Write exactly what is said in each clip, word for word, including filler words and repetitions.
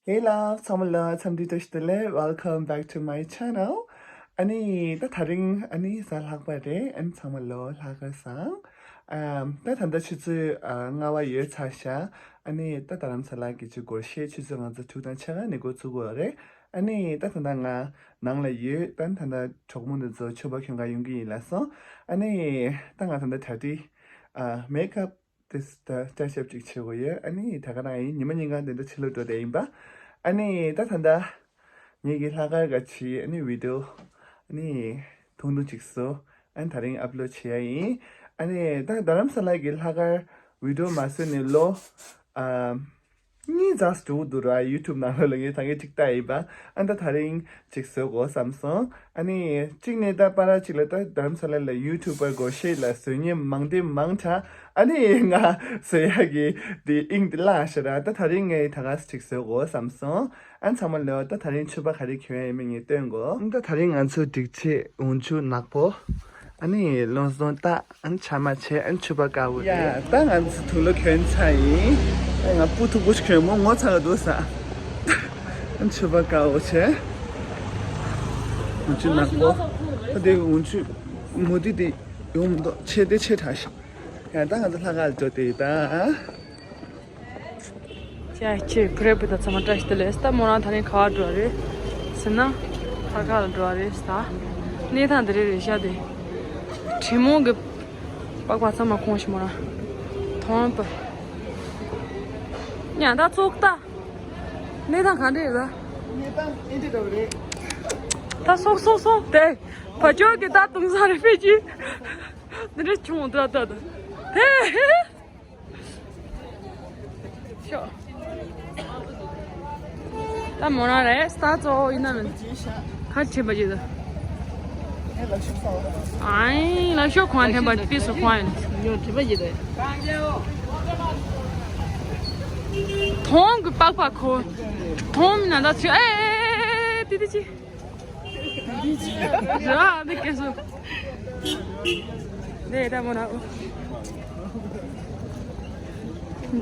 Hey love, ཚང་མ་ལ་འཚམས་འདྲི་བཀྲ་ཤིས་བདེ་ལེགས། Welcome back to my channel. ཨ་ནི་ད་དེ་རིང་ཨ་ནི་གཟའ་ལྷག་པ་རེད། ཨ་ནི་ཚང་མ་ལོ་ལྷག་དཀར་བཟང་། ཨམ། ད་ད་ལྟ་ཆུ་ཚོད་ཨ་ལྔ་པ་ཡོལ་ཚར་ཤག་ཨ་ནི་ད་རྡ་རམ་ས་ལ་གི་ཆུ་སྒོར་གཞས་ཆུ་ཚོད་ང་ཚོ་དྲུག་དང་ཕྱེད་ཀ་ནས་འགོ་ཚུགས་དགོས་རེད། ཨ་ནི་ད་ད་ལྟ་ང་ནང་ལ་ཡོད། ད་ད་ལྟ་གྲོགས་མོ་འདི་ཚོ་ཕྱུ་པ་གྱོན་ག་ཡོང་གི་ཡིན་ལབ་སོང་། ཨ་ནི་ད་ང་ད་ལྟ་གྲ་སྒྲིག་ཨ་མེག་ཨབ་དེ་ད་ཅ་ཞབས་ཅིག་བྱེད་དགོས་ཡོད། ཨ་ནི་ད་ག་རང་ཡིན། ཉི་མ་གཉིས་ཀ་འདི་འདྲ་ཕྱི་ལོགས་འགྲོ་བསྡད་ཡིན་པ། ཨ་ནི་ད་ད་ལྟ་ངེད་ཀྱི་ལྷག་དཀར་ག་ཆི་ཨ་ནི་བི་ཌི་ཡོ་ཨ་ནི་ཐུང་ཐུང་ཅིག་བཟོ། ཨ་ནི་ད་རིང་ཨབ་ལོཌ་བྱེད་ཡ་ཡིན། ཨ་ནི་ད་རྡ་རམ་ས་ལ་གི་ལྷག་དཀར་བི་ཌི་ཡོ་མ་བཟོས་ནས་ལོ་ཨ་གཉིས་ཙམ་འགྲོ་གི་འདུག་ར། ཡུ་ཊུབ་ནང་ལོགས་ལ་ངས་ད་གིན་ཅིག་བལྟས་ཡིན་པ། ཨ་ད་ད་རིང་ཅིག་བཟོ་དགོས་བསམ་སོང་། ཨ་ནི་གཅིག་ནས་ད་པ་ར་གཅིག་ལ་ད་རྡ་རམ་ས་ལ་ལ་ཡུ་ཊུབ་པར་སྒོར་གཞས་ལ་བཟོ་མཁན་མང་དེ་མང་དྲགས། ཨ་ནི་ང་བཟོ་ཡ་གི་དེ་དབྱིངས་དེ་བརླག་ཤག་ར། ད་ད་རིང་ངས་ད་ག་ཅིག་བཟོ་དགོས་བསམ་སོང་། ཨ་ཚང་མ་ལོ་ད་ད་རིང་ཕྱུ་པ་ག་རེ་གྱོན་ཡ་ཡིན་མིན་ངས་སྟོན་དགོས། ད་ད་རིང་ང་ཚོ་སྒྲིག་ཆས་འོག་ཆུ་ནག་པོ། ཨ་ནི་ལོ་སོང་ད་ཨ་ནི་ཆ་མ་ཆེ་ཨ་ནི་ཕྱུ་པ་དཀར་པོ་རེད། ཡ་ད་ང་ཚོ་དུག་ལོག་གྱོན་ཚར་ཡིན། ཨ་ང་སྤུ་མཐུག་པོ་ཞིག་གྱོན་མོ་ངོ་ཚ་ག་འདུག་ས། ཨ་ནི་ཕྱུ་པ་དཀར་པོ་བྱས། འོག་ཆུ་ནག་པོ། ད་དེ་འོག་ཆུ་མུ་ཏིག་དེ་ཡོང་མི་འདུག་ཆེ་དེ་ཆེ་དྲགས་ཤག་ཡ་ད་ང་ཚོ་ལྷག་དཀར་འགྲོ་དེ་ཡིན་ད། ཅག་ཁྱེད་བུ་རེད་བུ་དང་ཚང་མ་བཀྲ་ཤིས་བདེ་ལེགས། ད་མོ་རང་ད་རིང་ག་པར་འགྲོ་བ་རེད་ཟེར་ན། ལྷག་དཀར་ལ་འགྲོ་བ་རེད་ཟེར། གནས་སྟངས་འདི་རེད་རེད་ཤག་དེ། དྲེད་མོང་གི་པགས་པ་ཚང་མ་གོང་ཞིག་མོ་རང་། མཐོང་པ། ཉ་ད་ཚོགས་ད། གནས་སྟངས་ག་འདྲ་རེད་ད། གནས་སྟངས་ཨེ་འདྲ་འདྲ་བ་རེད། ད་སོག་སོག་སོག་དེ། བ་ཅོག་གི་ད་དུང་ས་རེ་ཕེ་ཅི། འདི་འདྲ་བྱུང་ད་ད་ད། ཧེ་ཧེ། ཤོག་ད་མོ་རང་རེད། སྟག་གཙོ་བོ་ཡིན་ན་མིན། ཁ་ཁྲིད་པ་ཡིན་ད། ཨའི་ལག་ཤོག་གོང་འཐེན་པ་piece of coin། ཉོ་བྲིས་པ་ཡིན་ད། དོང་གི་པགས་པ་ཁོ། དོང་མི་ན་ད་ཚུ་ཨེ་ཨེ་ཨེ་ཨེ་ཏི་ཏི་ཅི། ར་འདི་སྐད་སོ། ནས་ད་མོ་ན།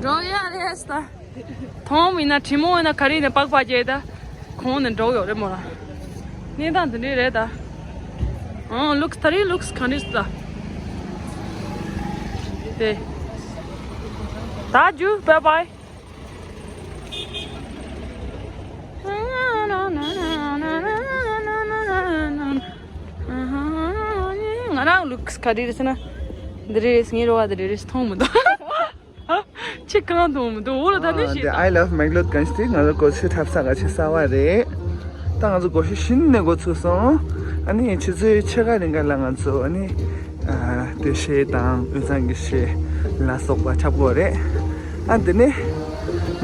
འགྲོ་ཡ་རེད་ད། དོང་མིན་ན་དྲེད་མོང་ཡིན་ན་ག་རེ་ཡིན་ན་པགས་པ་བརྒྱབ་ད། གོང་ནས་འགྲོ་ཡོད་རེད་མོ་ལ། གནས་སྟངས་འདི་འདྲས་རེད་ད། ཨང་ལུགས་ད་རིང་ལུགས་ག་འདྲས་ད། དེ། ད་རྒྱུ་bye bye། ང་རང་ལུགས་ག་རེ་རེད་ཟེར་ན། འདི་རེད་ངའི་རོ་བ་འདི་རེད་མཐོང་མི་འདུག་ཆེ་གང་དུ་མི་འདུག་འོ་ལ་ད་ནི་ཨ་ཤེས་དེ་དང་། I love Mangaloreganj དེ་ང་ཚོ་སྒོར་གཞས་འཁྲབ་ས་ག་ཆེ་ས་བ་རེད། ད་ང་ཚོ་སྒོར་གཞས་ཤིན་ནས་འགོ་ཚུགས་སོང་། ཨ་ནི་ཆུ་ཚོད་ཕྱེད་ཀ་རིང་ག་ལ་ང་ཚོ་ཨ་ནི་ཨ་སྡོད་གཞས་དང་དབུས་གཙང་གི་གཞས་ལ་སོགས་པ་འཁྲབ་དགོས་རེད། ཨ་འདི་ནས་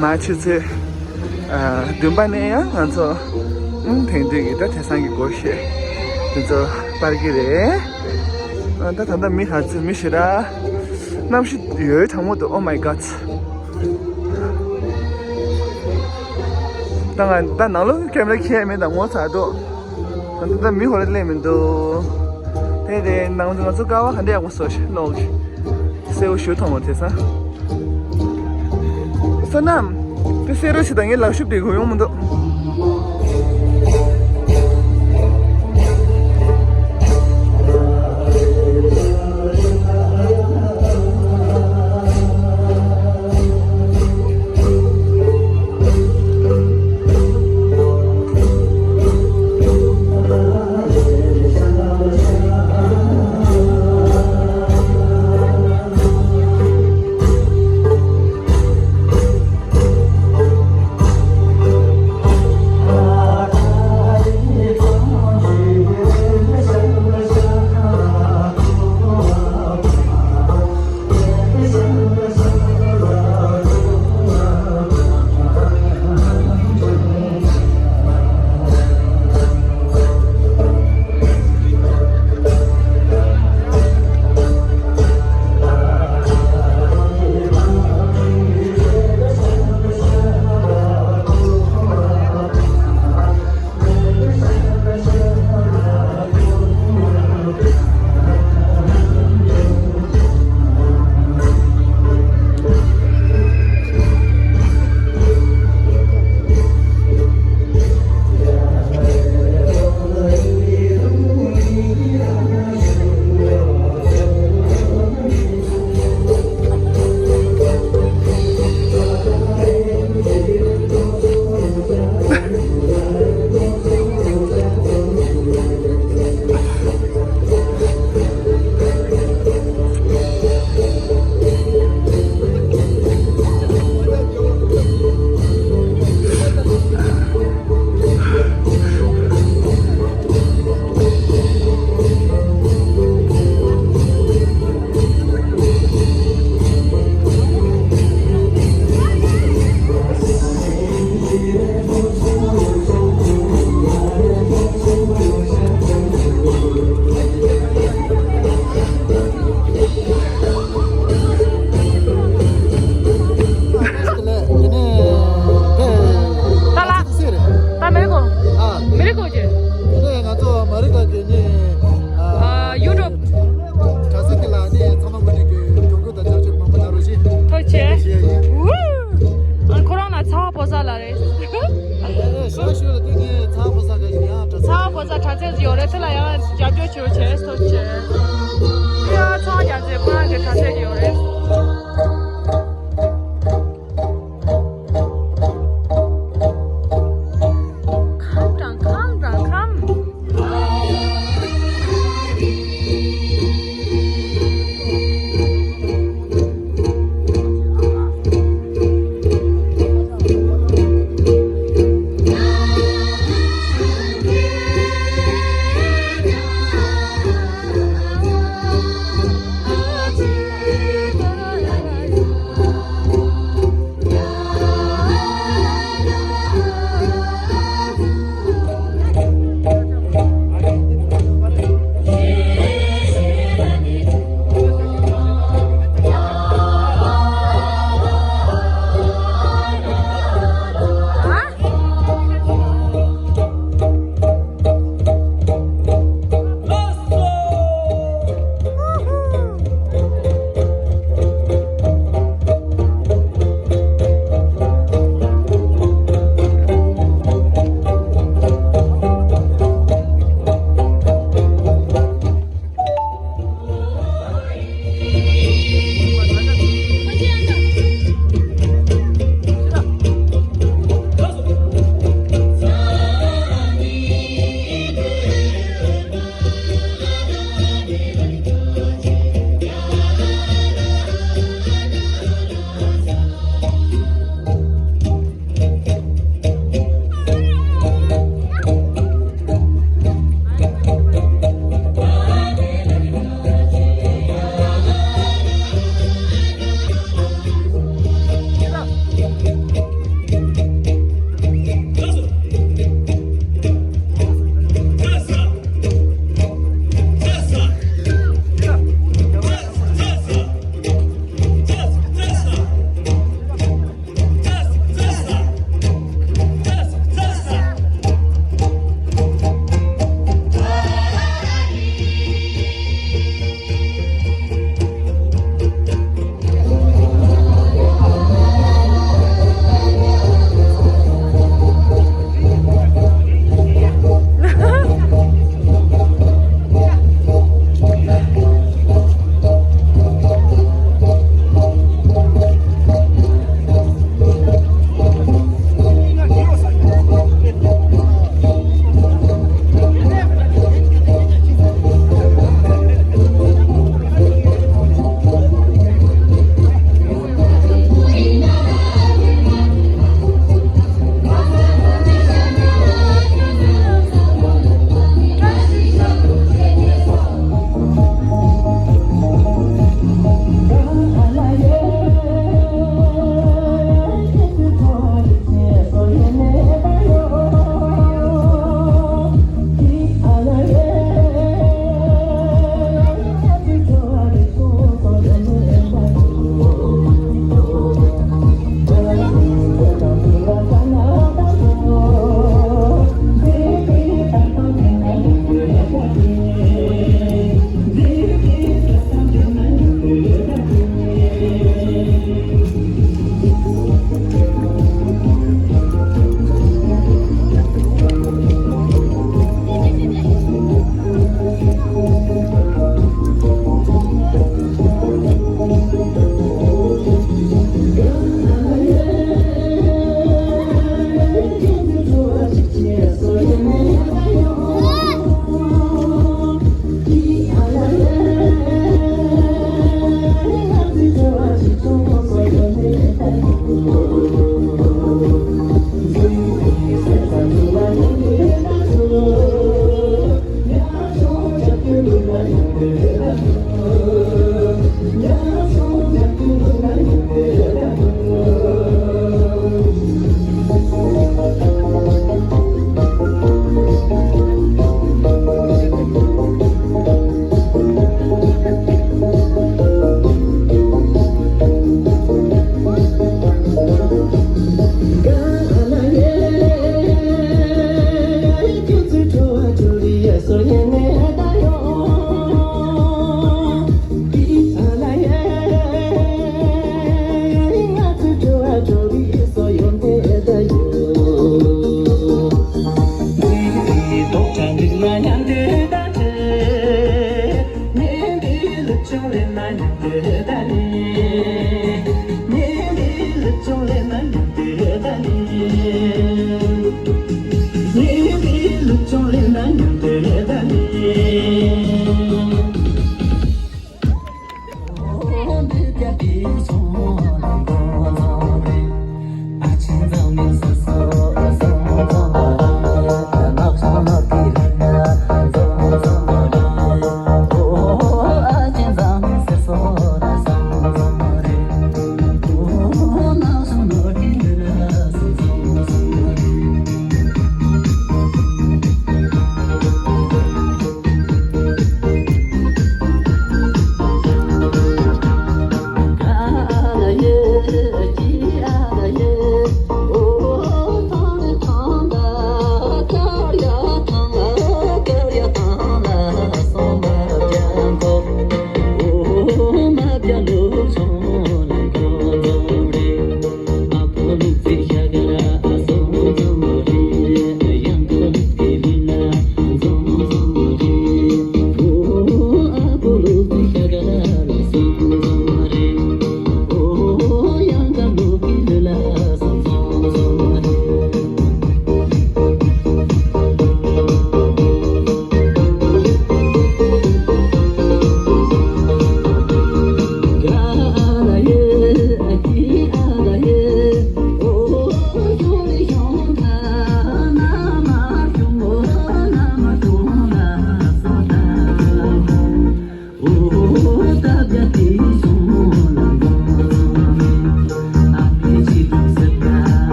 མ་ཆུ་ཚོད་ཨ་བདུན་པ་ནས་ཡང་ང་ཚོ་ཨུམ་དེང་དུས་ཀྱི་ད་དེང་སང་གི་སྒོར་གཞས་དེ་ཚོ་སྤར་གི་རེད། ཨ་ད་ད་ལྟ་མི་ཧ་ཚོད་མི་ཞེ་དྲག་གནམ་གཤིས་ཡོད་དྲང་མོ་འདུག Oh my god། ད་ང་ད་ནང་ལོགས་ཀེམ་ར་ཁྱེར་མེད་ད་ངོ་ཚ་འདུག་ད་ད་མི་ཧོ་ར་སླེབས་མི་འདུག་དེ་དེ་ནང་ང་ཚོ་ཀ་བ་ག་འདྲ་ཡག་པོ་བཟོ་ཤེས་ལོག་ཤེས། སེའུ་ཞུ་ཐོང་བ་དེ་ས། བསོད་ནམས། དེ་སེ་རོ་ཞིག་དང་ངའི་ལག་ཤུབས་དེ་གོ་ཡོང་མི་འདུག་ཚ་བ་ཕོ་གསར་ལ་རེད། ཨེ་ཨེ་ཞོ་ཞོ་ལ་དེ་གི་ཚ་བ་ཕོ་གསར་ག་ཞིག་ཡང་དྲ་ཚ་བ་ཕོ་གསར་དྲ་ཚིགས་ཡོད་རེད། དེ་ལ་ཡང་རྒྱབ་སྐྱོར་བྱེད་རོགས་བྱས་སོ་བྱས། ཡ་ཚང་རྒྱ་མཚོའི་ཕོ་བྲང་གི་དྲ་ཚིགས་ཡོད་རེད། ཁམས་དང་ཁམས་དང་ཁམས།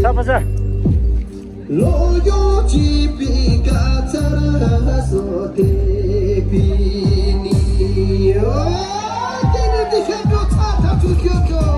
ས་པ་ས། ལོ་ཡོངས་སྐྱིད་པའི་དགའ་ཚལ་སོགས་དེ་བས་ནི། ཨོ། དེ་ནི་དེ་ཤར་ཕྱོགས་ཚ་ཐག་ཆོད་ཤོད་ཀྱོ།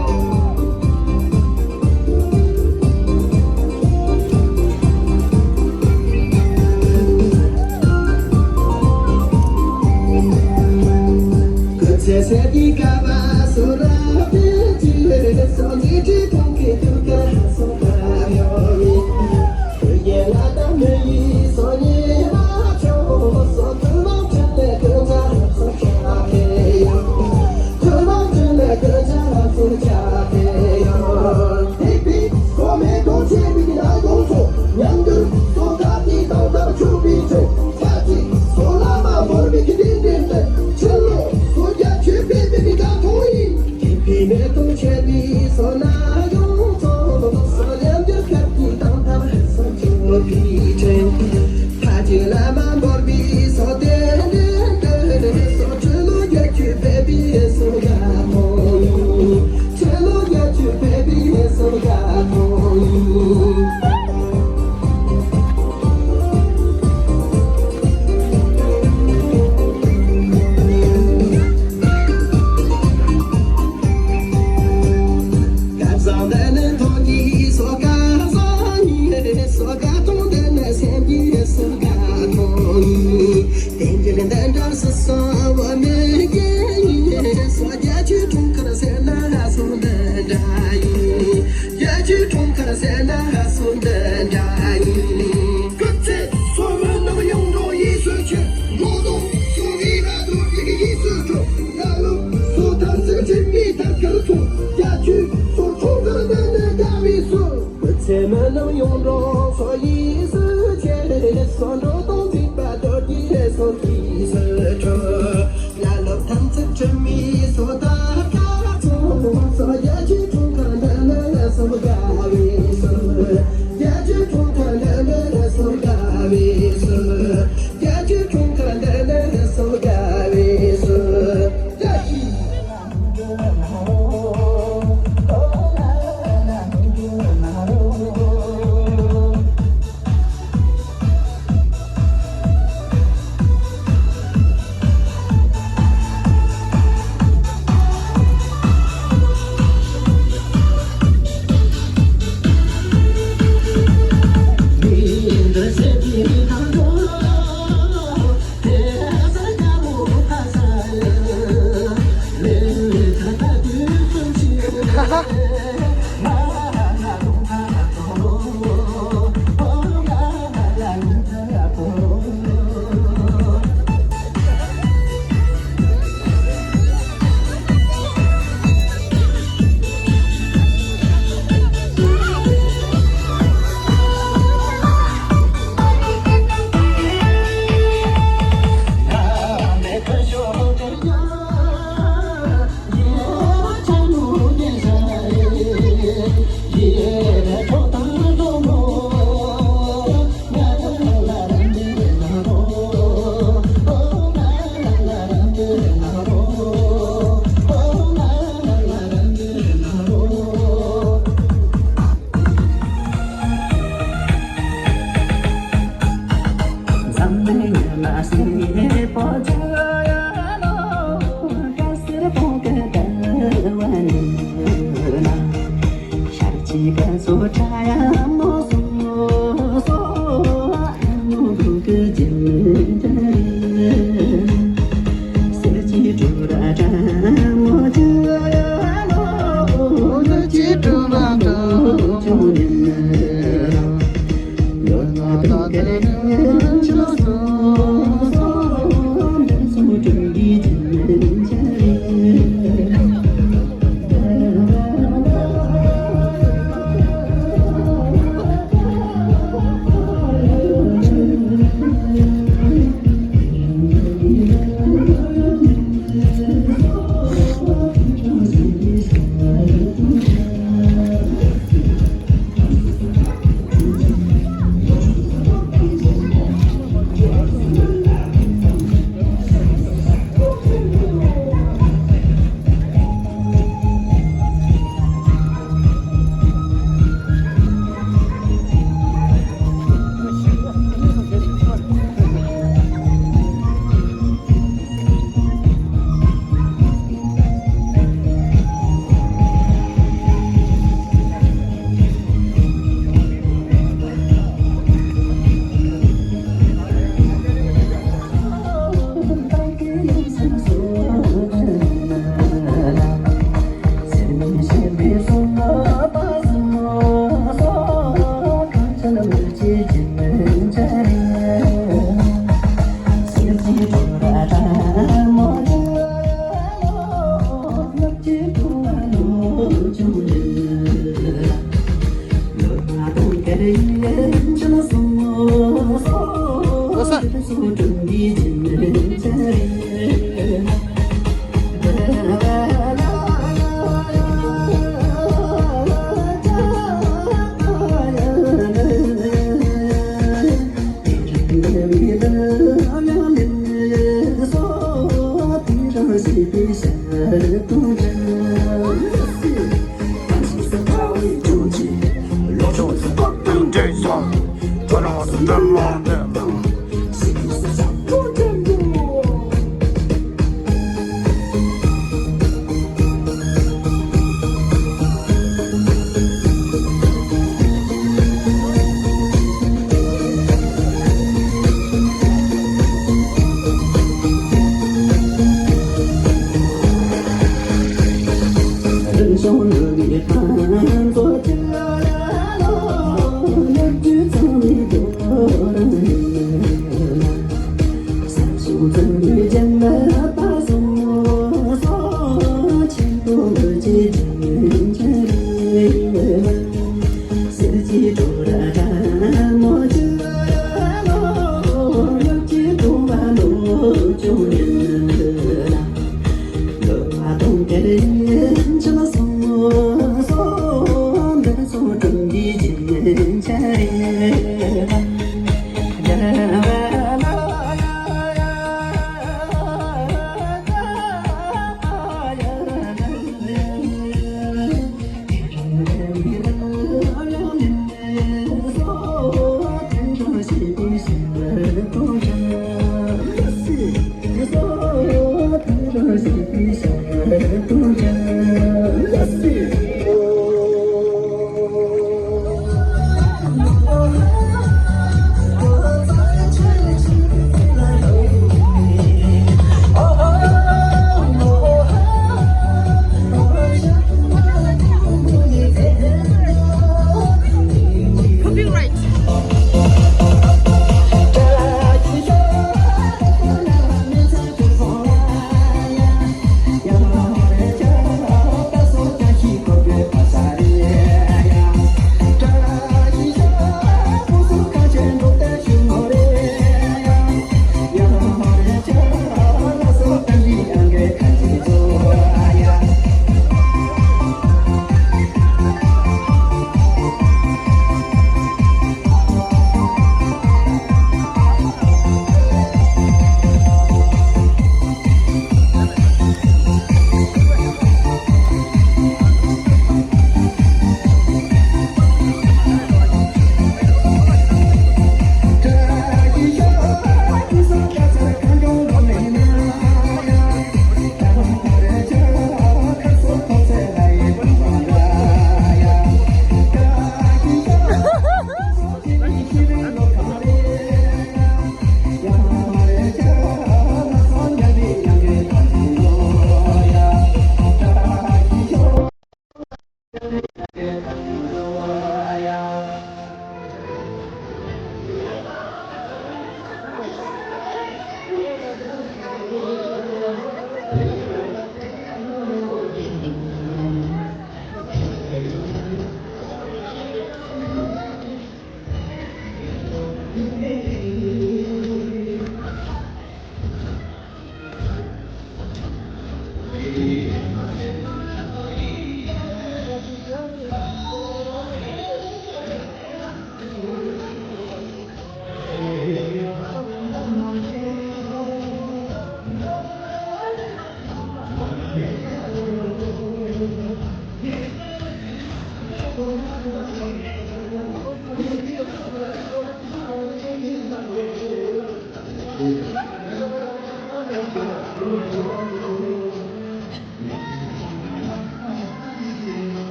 Copyright.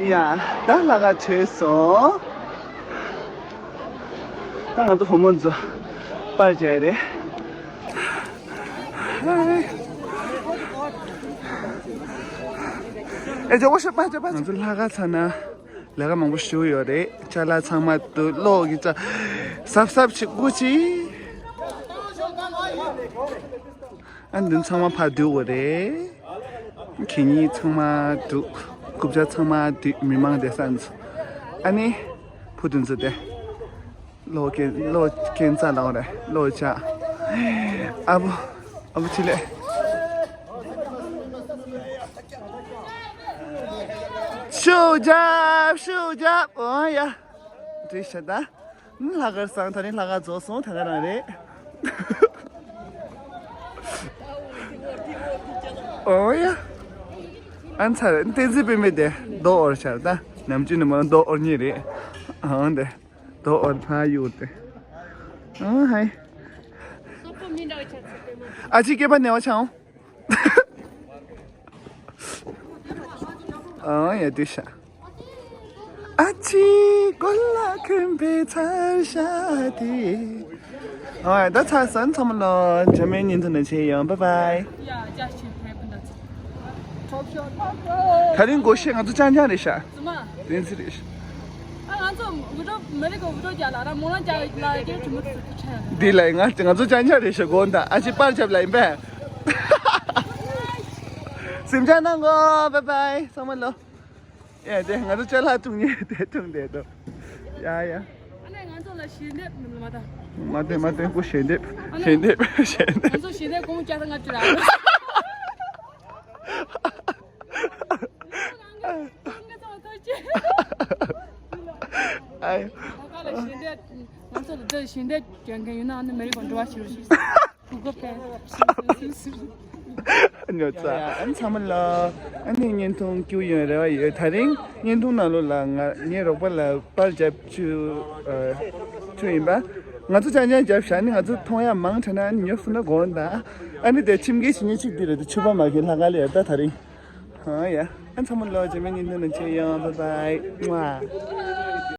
ཡ། ད་ལྷག་དཀར་བྱས་སོང་། ད་ང་ཚོ་བུ་མོ་ཚོ་པར་བྱས་རེད། ཨེ་ཇོ་བོ་ཤ་པ་ཇོ་པ། ང་ཚོ་ལྷག་དཀར་ཚར་ན་ལས་ཀ་མང་པོ་ཞུ་ཡོད་རེད། ཅ་ལག་ཚང་མ་འདུག་གློག་གི་ཅ་གཟབ་གཟབ་བྱེད་དགོས་ཅི། ཨ་འདི་ཚང་མ་ཕར་བསྡུ་དགོས་རེད། གད་སྙིགས་ཚང་མ་བསྡུ། རྐུབ་ཀྱག་ཚང་མ་བསྡུ། མི་མང་བསྡད་ས་ཚོ། ཨ་ནི་བུ་དེ་ཚོ་དེ། ལོ་ཀན་ལོ་ཀན་ས་ལའོ་རེད། ལོ་ཆ། ཨ་བུ། ཨ་བུ་ཆི་ལེ། ཤུ་རྒྱབ་ཤུ་རྒྱབ། ཨོ་ཡ། འགྲིག་ཤག་ད། ལྷག་དཀར་སང་ད་ནི་ལྷག་དཀར་རྫོགས་སོང་། ད་ག་རང་རེད། ཨོ་ཡ། ཨན་ཚར་བསྟན་འཛིན་པད་མ་དེ་རྡོ་འོར་ཤར་ད། ནམ་རྒྱུན་ནི་མ་རྡོ་འོར་ཉེ་རེད། ཨང་དེ། རྡོ་འོར་ཕ་ཡུར་དེ། ཨང་ཧའི། ཨ་ཅི་སྐྱེས་པ་ནེ་བ་ཆང་། ཨང་ཡ་དུ་ཤ། ཨ་ཅི་གོ་ལ་ཁེམ་པེ་ཚར་ཤ་དེ། ཨང་ཡ་ད་ཚར་སོང་། ཚང་མ་ལོ་འཇར་མན་བརྙན་ཐུང་ནང་མཇལ་ཡོང་། བཱའི་བཱའི། ད་རིང་སྒོར་གཞས་ང་ཚོ་རྐྱང་རྐྱང་རེད་ཤག་དེ་ཚོ་རེད་ཤག་ཨ་ང་ཚོ་འུ་ཚོ་མི་རིགས་འུ་ཚོ་རྒྱ་ལ་ར་མོ་ལ་རྒྱ་ལ་རྒྱ་ཆུ་མོ་ཚུ་ཆ་ཡ། འདི་ལ་ང་ང་ཚོ་རྐྱང་རྐྱང་རེད་ཤག་དགོངས་དག་ཨ་ཅེ་པར་ཆབ་ལ་ཡིན་པས། སེམས་ཅན་ནང་གོ། བཱའི་བཱའི། ཚང་མ་ལོ། ཡ་དེ་ང་ཚོ་ཅ་ལག་འཐུང་ཉེ་དེ་འཐུང་བསྡད་དོ། ཡ་ཡ། ཨ་ནེ་ང་ཚོ་ལ་ཞལ་འདེབས་མ་ད། མ་དེ་མ་དེ་ཀུ་ཞལ་འདེབས། ཞལ་འདེབས་ཞལ་ང་འདེབས། ཚོ་ཞལ་འདེབས་གོང་བརྒྱ་ཐང་ལྔ་བཅུ་ར། ཨའི། ཁ་ལ་ཞལ་འདེབས། ང་ཚོ་ལ་འདི་ཞལ་འདེབས་རྒྱག་མཁན་ཡོད་ན་ཨ་ནི་མི་རིགས་གོང་འགྲོ་བ་ཞིག་རུ་ཞིག་གུ་གུ་ཕན། ཉོ་ཚ། ཨ་ནི་ཚང་མ་ལ་ཨ་ནི་བརྙན་ཐུང་བསྐྱུར་ཡོང་རེ་བ་ཡོད། ད་རིང་བརྙན་ཐུང་ནང་ལོགས་ལ་ང་ངའི་རོགས་པ་ལ་པར་རྒྱབ་ཆུ་ཆུ་ཡིན་པ། ང་ཚོ་རྐྱང་རྐྱང་རྒྱབ་ཤག་ཨ་ནི་ང་ཚོ་མཐོང་ཡ་མང་དྲགས་ན་ཨ་ནི་ཉོབ་སོང་ན་དགོངས་དག་ཨ་ནི་དེ་ཁྱིམ་རྒྱུད་བྱེད་མཁན་གཅིག་འདི་རེད་དེ་ཕྱུ་པ་མ་གི་ལྷག་དཀར་ལ་ཡོད་ད་ད་རིང་། ཧང་ཡ། ཨ་ཚང་མ་ལོ་རྗེས་མའི་བརྙན་ཐུང་ནང་མཇལ་ཡོང་། བཱའི་བཱའི།